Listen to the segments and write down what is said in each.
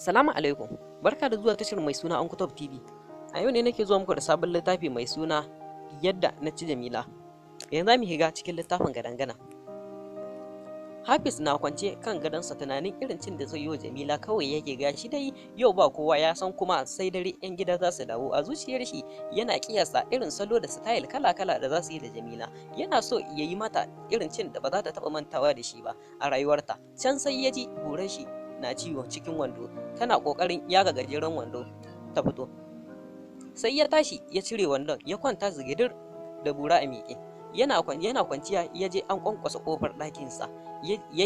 Salamu alaikum, barka da zuwa tashar mai suna Uncle Top TV. A yau ne nake zuwa muku da sabon littafi mai suna Yadda na ci Jamila. Yanzu za mu shiga cikin littafin gadangana. Hafiz na kwance kan gadonsa, tunanin irin cin da zai yi wa Jamila kawai yake. Ga shi dai yau ba kowa, ya san kuma sai dare 'yan gida za su dawo. A zuciyar shi yana kiyasta irin salo da style kala-kala da za su yi da Jamila. Yana so ya yi mata irin cin da ba za ta taɓa mantawa da shi ba a rayuwarta. Can sai ya ji buran shi na ciwo cikin wando, tana ƙoƙarin yaga gajeren wando ta fito. Sai ya tashi ya cire wandon, ya kwanta zigidir da bura a miƙe. Yana kwanciya ya je an kwankwasa ƙofar ɗakinsa. Ya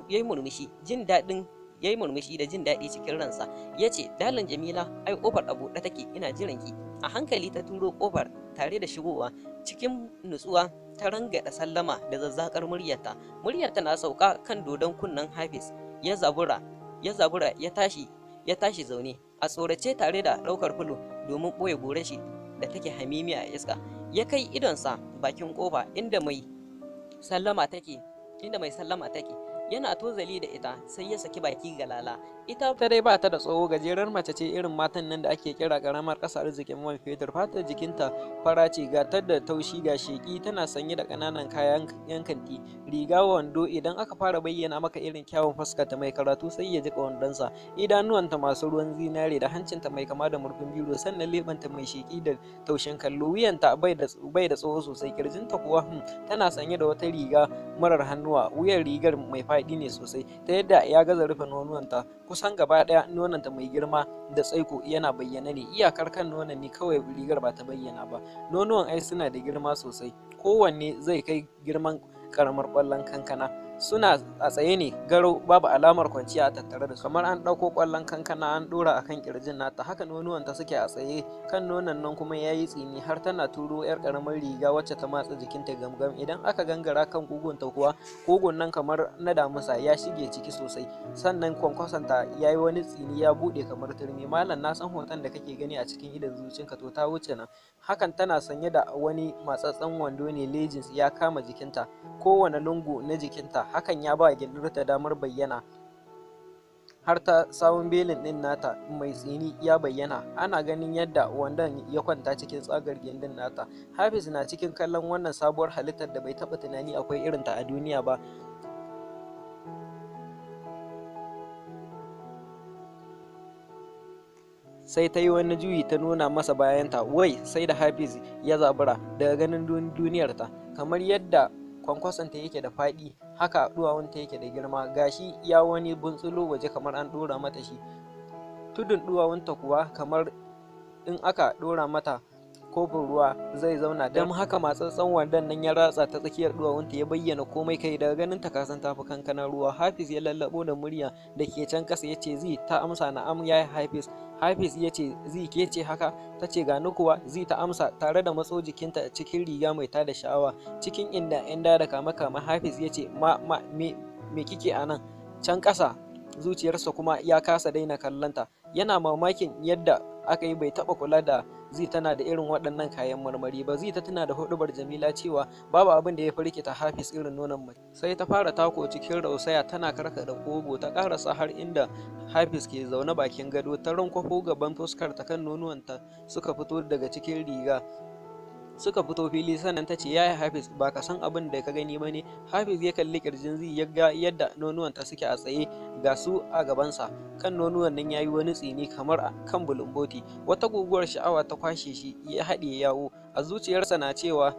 yi murmushi jin daɗin ya yi murmushi da jin daɗi cikin ransa, ya ce, "Darling Jamila, ai ƙofar a buɗe take, ina jiran ki." A hankali ta turo ƙofar tare da shigowa cikin nutsuwa, ta rangaɗa sallama da zazzakar muryarta. Muryarta na sauka kan dodon kunnen Hafiz, ya zabura, ya zabura, ya tashi zaune a tsorace tare da ɗaukar fulo domin ɓoye gorar shi da take hamimiya a iska. Ya kai idonsa bakin ƙofa inda mai sallama take. Yana tozali da ita sai ya saki baki galala. Ita Ta dai ba ta da tsawo, gajerar mace ce, irin matan nan da ake kira karamar ƙasa arzikin man fetur. Fatar jikinta fara ce, ga ta da taushi ga sheƙi. Tana sanye da ƙananan kayan yan kanti, riga wando. Idan aka fara bayyana maka irin kyawun fuskarta, mai karatu sai ya jika wandonsa. Idanuwanta masu ruwan zinare da hancinta mai kama da murfin biro, sannan leɓenta mai sheƙi da taushin kallo. Wuyanta bai da tsawo sosai, kirjinta kuwa, tana sanye da wata riga marar hannuwa. Wuyan rigar mai faɗi ne sosai ta yadda ya gaza rufe nonuwanta kusan gaba ɗaya. Nononta mai girma da tsaiko yana bayyana ne, iyakar kan nonon ne kawai rigar ba ta bayyana ba. Nonuwan ai suna da girma sosai, kowanne zai kai girman karamar ƙwallon kankana. Suna a tsaye ne garau, babu alamar kwanciya a tattare da su, kamar an ɗauko ƙwallon kankana an ɗora a kan ƙirjin nata, haka nonuwanta suke a tsaye. Kan nonon nan kuma ya yi tsini har tana turo yar ƙaramar riga wacce ta matsa jikinta gamgam. Idan aka gangara kan ƙugunta kuwa, ƙugun nan kamar na damusa, ya shige ciki sosai. Sannan kwankwasonta ya yi wani tsini, ya buɗe kamar turmi. Malam, na san hoton da kake gani a cikin idon zuciyarka, to ta wuce nan. Hakan tana sanye da wani matsatsen wando ne leggings, ya kama jikinta kowane lungu na jikinta. Hakan ya ba gindinta damar bayyana, har ta sawun belly ɗin nata mai tsini ya bayyana, ana ganin yadda wandon ya kwanta cikin tsagar gindin nata. Hafiz na cikin kallon wannan sabuwar halittar da bai taɓa tunani akwai irinta a duniya ba, sai ta yi wani juyi ta nuna masa bayanta. Wai sai da Hafiz ya zabura daga ganin duniyarta. Kamar yadda kwankwasonta yake da faɗi, haka duwawunta yake da girma. Gashi ya wani buntsulo waje kamar an ɗora mata shi. Tudun duwawunta kuwa, kamar in aka ɗora mata kofin ruwa zai zauna. Don haka matsatsen wandon nan ya ratsa ta tsakiyar duwawunta, ya bayyana komai. Kai, daga ganin ta kasan tafi kankanar ruwa. Hafiz ya lallabo da murya da ke can kasa, ya ce, "Zee." Ta amsa, "Na'am, ya Hafiz." Hafiz ya ce, "Zee, ke ce haka?" Ta ce, "Gani kuwa, Zee," ta amsa tare da matso jikinta cikin riga mai tada sha'awa. Cikin inda inda da kama kama, Hafiz ya ce, "Ma ma me me kike a nan?" Can kasa zuciyarsa kuma ya kasa daina kallonta. Yana mamakin yadda aka yi bai taɓa kula da Zee tana da irin waɗannan kayan marmari ba. Zee ta tuna da huɗubar Jamila cewa babu abin da ya firgita Hafiz irin nonon mace. Sai ta fara tako cikin rausaya, tana karkaɗa ƙugu, ta ƙarasa har inda Hafiz ke zaune bakin gado. Ta rankwafo gaban fuskar ta kan nonuwanta suka fito daga cikin riga, suka fito fili. Sannan ta ce, "Yaya Hafiz, ba ka san abin da ka gani ba ne?" Hafiz ya kalli kirjin Zee, ya ga yadda nonuwanta suke a tsaye, ga su a gabansa. Kan nonuwan nan ya yi wani tsini kamar kan bulumboti. Wata guguwar sha'awa ta kwashe shi, ya haɗiye yawo. A zuciyarsa na cewa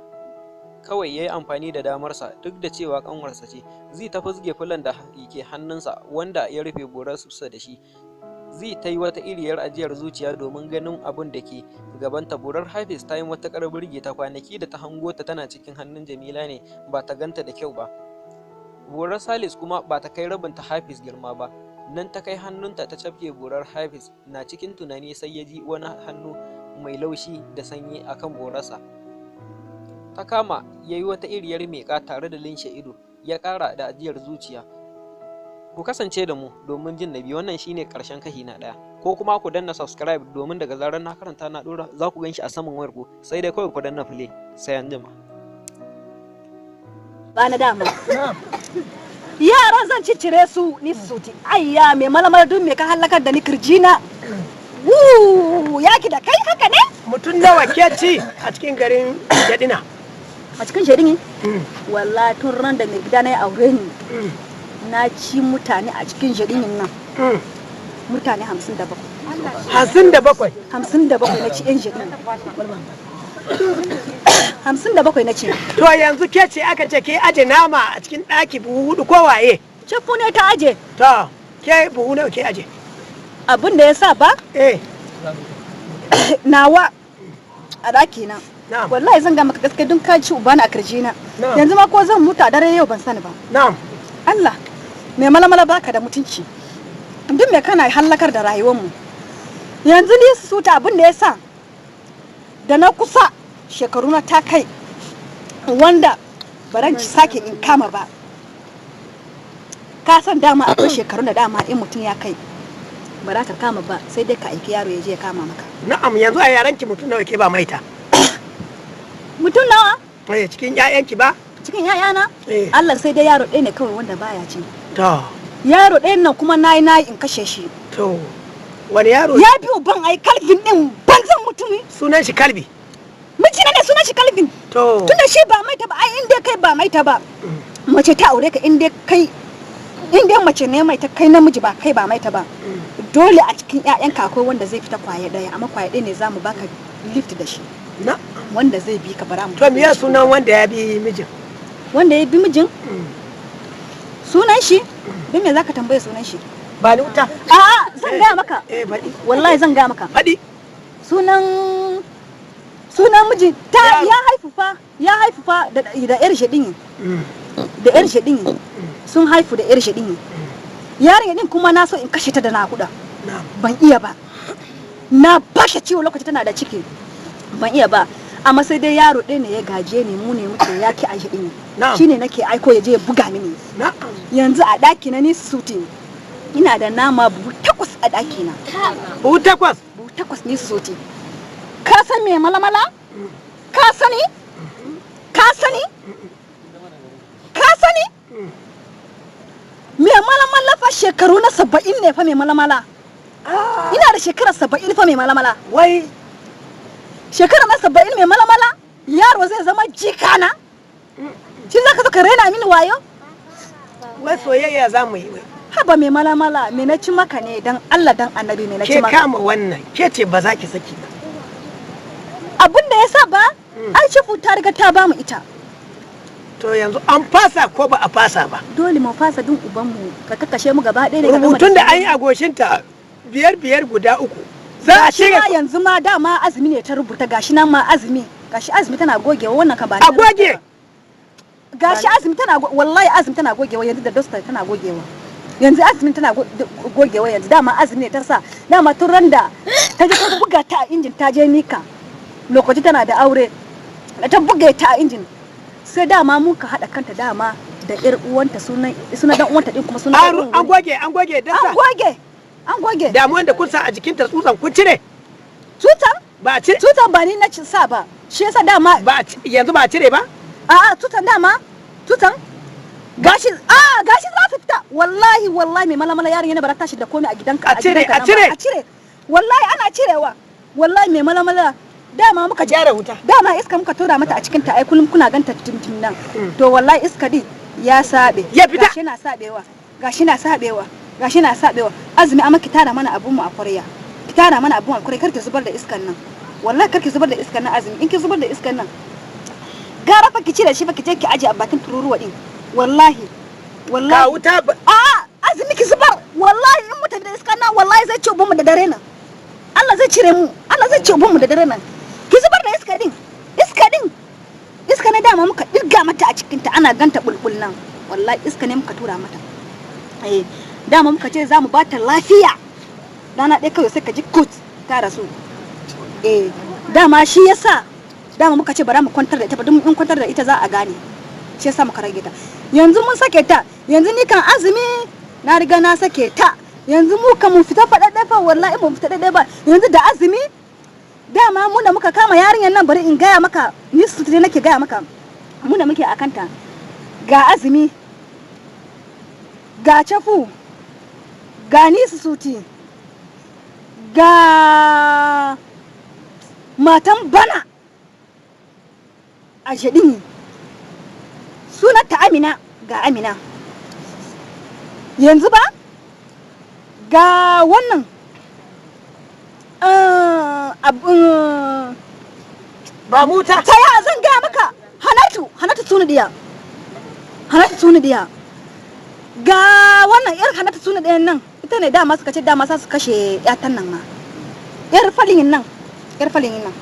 kawai ya yi amfani da damarsa, duk da cewa ƙanwarsa ce. Zee ta fusge fulan da ke hannunsa wanda ya rufe borarsa da shi. Zee ta yi wata iriyar ajiyar zuciya domin ganin abin da ke gabanta. Borar Hafiz ta yi matuƙar burge ta. Kwanaki da ta hango ta tana cikin hannun Jamila ne ba ta ganta da kyau ba. Borar Salis kuma ba ta kai rabin ta Hafiz girma ba. Nan ta kai hannunta ta cafke borar Hafiz. Na cikin tunani sai ya ji wani hannu mai laushi da sanyi akan borarsa. Ta kama, ya yi wata iriyar miƙa tare da linshe ido, ya ƙara da ajiyar zuciya. Ku kasance da mu domin jin na biyu. Wannan shine ƙarshen kashi na ɗaya. Ko kuma ku danna subscribe domin daga zarar na karanta na ɗora, za ku gan shi a saman wayar ku. Sai dai kawai ku danna play. Sai an jima. Ba na dama. Na'am. Yaran zan ciccire su ni su suti. Ayya, mai malamar, duk me ka halakar da ni kirjina. Wuu, yaki da kai haka ne? Mutum nawa ke ci a cikin garin Jadina? A cikin shirin, wallahi tun ran da mai gida na ya aure ni, na ci mutane a cikin shirin nan mutane 57. 57? 57 na ci yan shirin. 57 na ci. To yanzu ke ce aka ce ke aje nama a cikin ɗaki buhu 4, ko waye? Cifu ne ta aje. To ke buhu nawa ke aje? Abin da ya sa ba Eh. nawa a ɗaki na. Na'am. Wallahi zan ga maka gaske, dun ka ci ubana a kirjina. Na'am. Yanzu ma ko zan mutu a dare yau ban sani ba. Na'am. Allah, mai malamala, baka da mutunci. Duk mai kana hallakar da rayuwarmu. Yanzu ni su ta abin da ya sa da na kusa shekaru na ta kai wanda baran ci sake in kama ba. Ka san dama akwai shekaru da dama in mutum ya kai ba za ka kama ba, sai dai ka aiki yaro ya je ya kama maka. Na'am, yanzu a yaranki mutum nawa ke ba maita? Mutum nawa? Eh, cikin ƴaƴanki ba? Cikin 'ya'yana? Eh. Allah, sai dai yaro ɗaya ne kawai wanda baya ci. To. Yaro ɗayan nan kuma nayi nayi in kashe shi. To wani yaro? Ya biyo ban ai Kalvin din banzan mutumi. Sunan shi Kalbi? Mijina ne, sunan shi Kalvin. To. Tunda shi ba maita ba, ai in dai kai ba maita ba, mace ta aure ka, in dai kai, in dai mace ne mai ta kai namiji ba, kai ba maita ba, dole a cikin ƴaƴanka akwai wanda zai fita kwaye ɗaya, amma kwaye ɗaya ne zamu baka lift da shi. Na. Wanda zai bi ka bara mu. To miya sunan wanda ya bi mijin? Wanda ya bi mijin, sunan shi, don me zaka tambaye sunan shi? Ba ni wuta. A'a, zan gaya maka. Eh, faɗi. Wallahi zan gaya maka. Faɗi. Sunan miji ta Yaro. ya haifu fa, ya haifu fa da yar shi din, da yar shi din sun haifu, da yar shi din. Yarinya din kuma na so in kashe ta da nakuda. Na'am. Ban iya ba, na bashe ciwo lokacin tana da ciki, ban iya ba. Amma sai dai yaro ɗaya ne ya gaje ni, mu ne muke yaki a shi din. Na'am. Shine nake aiko ya je ya buga mini. Na'am. Yanzu a ɗaki na ni sutin ina da nama buhu 8 a ɗaki na. Buhu 8? Buhu 8 ne suti. Ka san me malamala? Ka sani? Ka sani? Ka sani me malamala? Fa shekaru na 70 ne fa me malamala. Ina da shekara 70 fa mai malamala. Wai. Shekara na 70 mai malamala, yaro zai zama jikana. Shi za ka zo ka raina mini wayo? Wai soyayya za mu yi wai. Haba mai malamala, me na ci maka ne? Dan Allah dan annabi, me na ci Ke maka? kama wannan, ke ce ba za ki saki ba. Abin da ya sa ba, ai shifu ta riga ta bamu ita. To yanzu an fasa ko ba a fasa ba? Dole mu fasa din ubanmu, ka kakkashe mu gaba ɗaya ne ka gama. Rubutun da an yi a goshinta biyar biyar guda uku za a Gashi cire? ma yanzu ma dama azumi ne ta rubuta, gashi nan ma azumi, gashi azumi tana gogewa wannan ka ba ni A na rubuta goge? ba. Gashi azumi tana wallahi azumi tana gogewa yanzu, da dosta tana gogewa yanzu, azumi tana gogewa yanzu. Dama azumi ne ta sa, dama tun ran da ta je ta buga ta a injin, ta je mika lokaci tana da aure, da ta buga ta a injin, sai dama muka haɗa kanta dama da yar uwanta, sunan sunan dan uwanta din kuma sunan An dan uwan an goge, an goge an dasa? Goge, an goge. Damuwan da kun sa a jikinta tsutsan kun cire? Tutan? Ba a cire? Tutan ba ni na ci sa ba, shi yasa dama. Ba a yanzu ba a cire ba? A'a, tutan dama, tutan gashi, a gashi za su fita. Wallahi, wallahi mai malamala, yarin yana bara tashi da komai a gidanka. A cire, gidanka a nan ba. cire. A cire, wallahi ana cirewa. Wallahi mai malamala, dama muka A gyara wuta. Dama iska muka tura mata a cikin ta, ai kullum kuna ganta timtim nan. To wallahi iska din ya sabe. Ya fita. Gashi na sabewa, gashi na sabewa, gashi na sabewa. Azumi, amma ki tara mana abun mu a kwarya, ki tara mana abun mu a kwarya, kar ki zubar da iskan nan. Wallahi kar ki zubar da iskan nan azumi. In ki zubar da iskan nan, gara fa ki cire shi fa, ki je ki aje a bakin tururuwa din, wallahi. Ka Wallahi. wuta A'a azumi, ki zubar. Wallahi in mu tafi da iskan nan, wallahi zai ci mu da dare nan. Allah zai cire mu, Allah zai ci mu da dare nan. Ki zubar da iska din, iska din, iska ne dama muka dirga mata a cikin ta, ana ganta bulbul nan. Wallahi iska ne muka tura mata. Eh, dama muka ce za mu bata lafiya rana ɗaya kawai, sai ka ji kut ta rasu. Eh, dama shi yasa dama muka ce bara mu kwantar da ita ba, don in kwantar da ita za a gane. Shi yasa muka rage ta. Yanzu mun sake ta. Yanzu ni kan azumi na riga na sake ta. Yanzu mu kan mu fita faɗaɗɗe fa, wallahi mu fita ɗaɗɗe ba. Yanzu da azumi dama mu da muka kama yarinyar nan, bari in gaya maka, ni su ne nake gaya maka, mu da muke akanta ga azumi. Ga Cafu, ga Nisu Suti, ga matan bana a shaɗin sunanta Amina, ga Amina. Yanzu ba ga wannan Ba muta. Ta ya zan gaya maka? Hanatu, Hanatu Sunu diya, Hanatu Sunu diya. Ga wannan yar Hanatu Sunu diyan nan, ita ne dama suka ce dama sa su kashe yatan nan ma, yar falin nan, yar falin nan.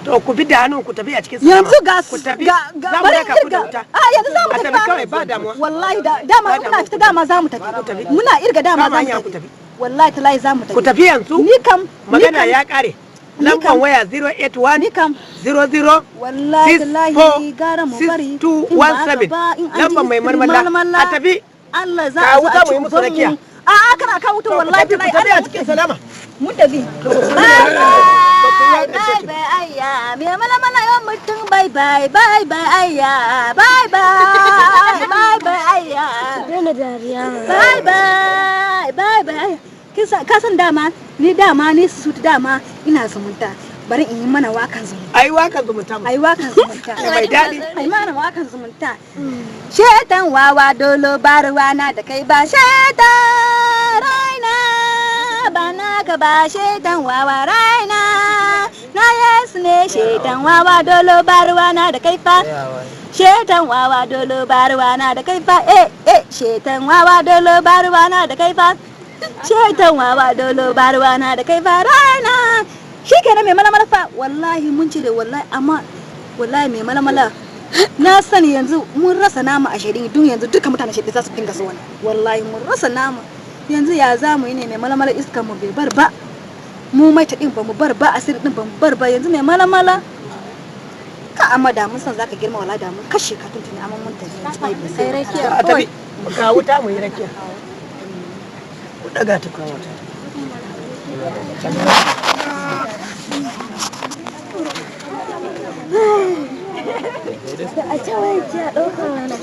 To ku bi da hannun ku tafi a cikin salama. Yanzu ga Ku tafi. ga ga Za mu bari raka ku da irga. wuta. A yanzu za mu A tafi tafi ba. kawai, ba damuwa. Wallahi da dama Ba muna damuwa, fita dama za mu tafi. Ku tafi. Muna irga dama Kama za mu hanya ku tafi. tafi. Wallahi talahi za mu tafi. Ku tafi yanzu. Ni kam ni Magana kam- ya kare. Ni Lamban kam- waya 081 ni kam 00 wallahi tallahi gara mu bari in ba haka 6217. ba in an ji Lamban mai iskiri marmala. malmala. A tafi. Allah za Ka a zo wuta a mu ci yi musu ubanmu. rakiya. A a kana ka wuta To, ku wallahi tafi, ku tallahi tafi a Allah cikin salama. mun tafi. Bye Bye bye bye ayya me mala mala yo mutum, bye bye bye bye ayya, bye bye bye bye ayya. Daina dariya. Bye bye bye bye. Kin san ka san dama ni, dama ni su dama ina zumunta, bari in yi mana wakan zumunta. Ai wakan zumunta mu. Ai wakan zumunta. Mai daɗi. Ai mana wakan zumunta. Shetan wawa dolo baruwa na da kai ba, shetan raina ba na ka ba, shetan wawa raina na Yesu ne, shetan wawa dolo baruwa na da kai fa, shetan wawa dolo baruwa na da kai fa, eh eh, shetan wawa dolo baruwa na da kai fa, shetan wawa dolo baruwa na da kai fa raina. Shikenan mai malamala fa, wallahi mun cire wallahi, amma wallahi mai malamala na sani yanzu mun rasa nama a shaidin dun, yanzu duka mutane shaidin za su dinga zuwa. Wallahi mun rasa nama yanzu, ya za mu yi ne mai malamala? Iska mu bai bar ba, mu maita din ba mu bar ba, asiri din ba mu bar ba. Yanzu mai malamala ka, amma da mun san zaka girma wala da mun kashe ka tuntuni, amma mun tafi yanzu bai bai Ai rakiya A tafi. kawai. Ka wuta mu yi rakiya. Ku daga ta kan wuta. Da a ce wai ji a ɗaukar mana.